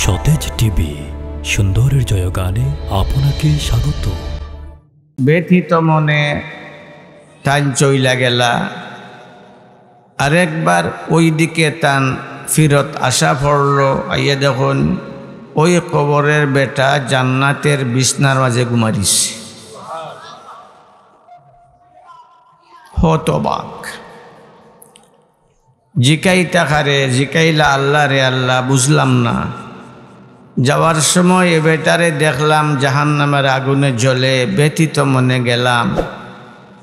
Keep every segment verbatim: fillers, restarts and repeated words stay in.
সতেজ টিভি, সুন্দরের জয়গানে আপনাকে স্বাগত। ব্যথিত মনে তাইন চইলা গেলা। আরেকবার ওই দিকে তান ফিরত আসা পড়ল, আইয়া দেখইন ওই কবরের বেটা জান্নাতের বিছনার মাঝে ঘুমাইছে। হতবাক। জিকাইতা কারে, জিকাইলা আল্লাহ রে আল্লাহ, বুঝলাম না। যাওয়ার সময় এ বেটারে দেখলাম জাহান্নামের আগুনে জ্বলে, ব্যথিত মনে গেলাম।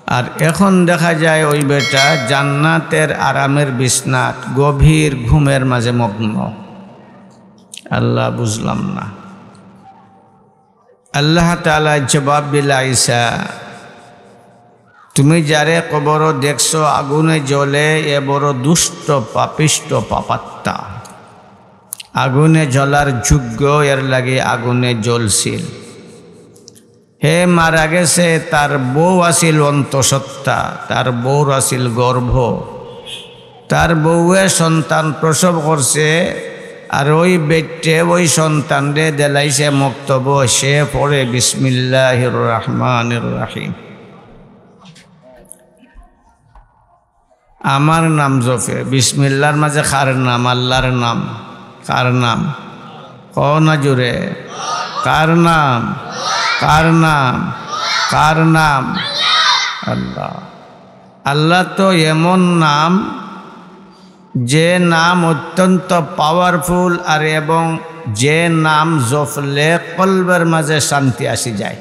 আর এখন দেখা যায় ওই বেটা জান্নাতের আরামের বিছনাত গভীর ঘুমের মাঝে মগ্ন। আল্লাহ, বুঝলাম না। আল্লাহ তাআলা জবাব দিলা, "ঈসা, তুমি যারে কবরো দেখছো আগুনে জ্বলে, এ বড় দুষ্ট, পাপিষ্ট, পাপাত্মা। আগুনে জ্বলার যোগ্য, এর লাগি আগুনে জ্বলছিল। হে মারা গেছে, তার বউ আছিল অন্তঃসত্ত্বা, তার বউর আছিল গর্ভ। তার বউয়ে সন্তান প্রসব করছে, আর ওই বেটে ওই সন্তানরে দেলাইছে মক্তব, সে পড়ে বিসমিল্লাহির রহমানির রহিম। আমার নাম জপে।" বিসমিল্লার মাঝে কার নাম? আল্লাহর নাম। কার নাম? কও না জোরে। কার নাম? কার নাম? কার নাম? আল্লাহ। আল্লাহ তো এমন নাম, যে নাম অত্যন্ত পাওয়ারফুল, আর এবং যে নাম জপলে কলবের মাঝে শান্তি আসি যায়।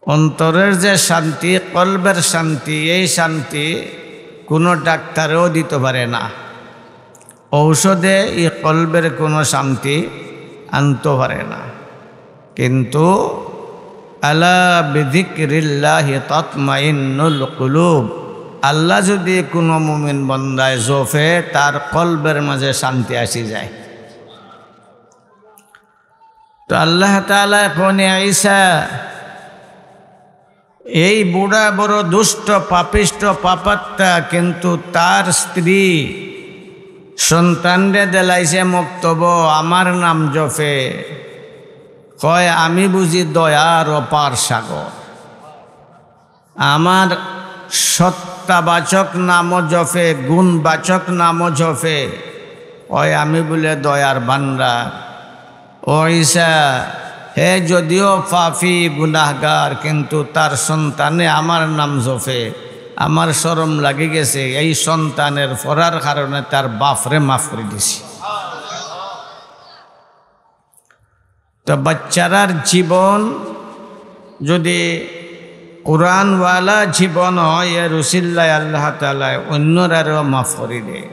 অন্তরের যে শান্তি, কলবের শান্তি, এই শান্তি কোনো ডাক্তারেও দিতে পারে না। ঔষধে এই কলবের কোনো শান্তি আনতে পারে না। কিন্তু আলা বিযিকরিল্লাহি তাতমাইন্নুল কুলুব, আল্লাহ যদি কোনো মুমিন বন্দায় জপে, তার কলবের মাঝে শান্তি আসি যায়। তো আল্লাহ তাআলা কইন, "ঈসা, এই বুড়া বড় দুষ্ট, পাপিষ্ট, পাপাত্মা, কিন্তু তার স্ত্রী সন্তানরে দেলাইছে মক্তব, আমার নাম জপে, কয় আমি বুঝি দয়ার অপার সাগর।" আমার সত্তাবাচক নামও জপে, গুণবাচক নামও জপে, ওই আমি বুলে দয়ার ভান্ডার। ও ঈসা, হে যদিও পাপী গুনাহগার, কিন্তু তার সন্তানে আমার নাম জপে, আমার শরম লাগি গেছে, এই সন্তানের পড়ার কারণে তার বাপরে মাফ করি দিছি। তো বাচ্চারার জীবন যদি কোরআনওয়ালা জীবন হয়, এর উসিল্লায় আল্লাহ তাআলায় অন্যরারেও মাফ করি দেয়।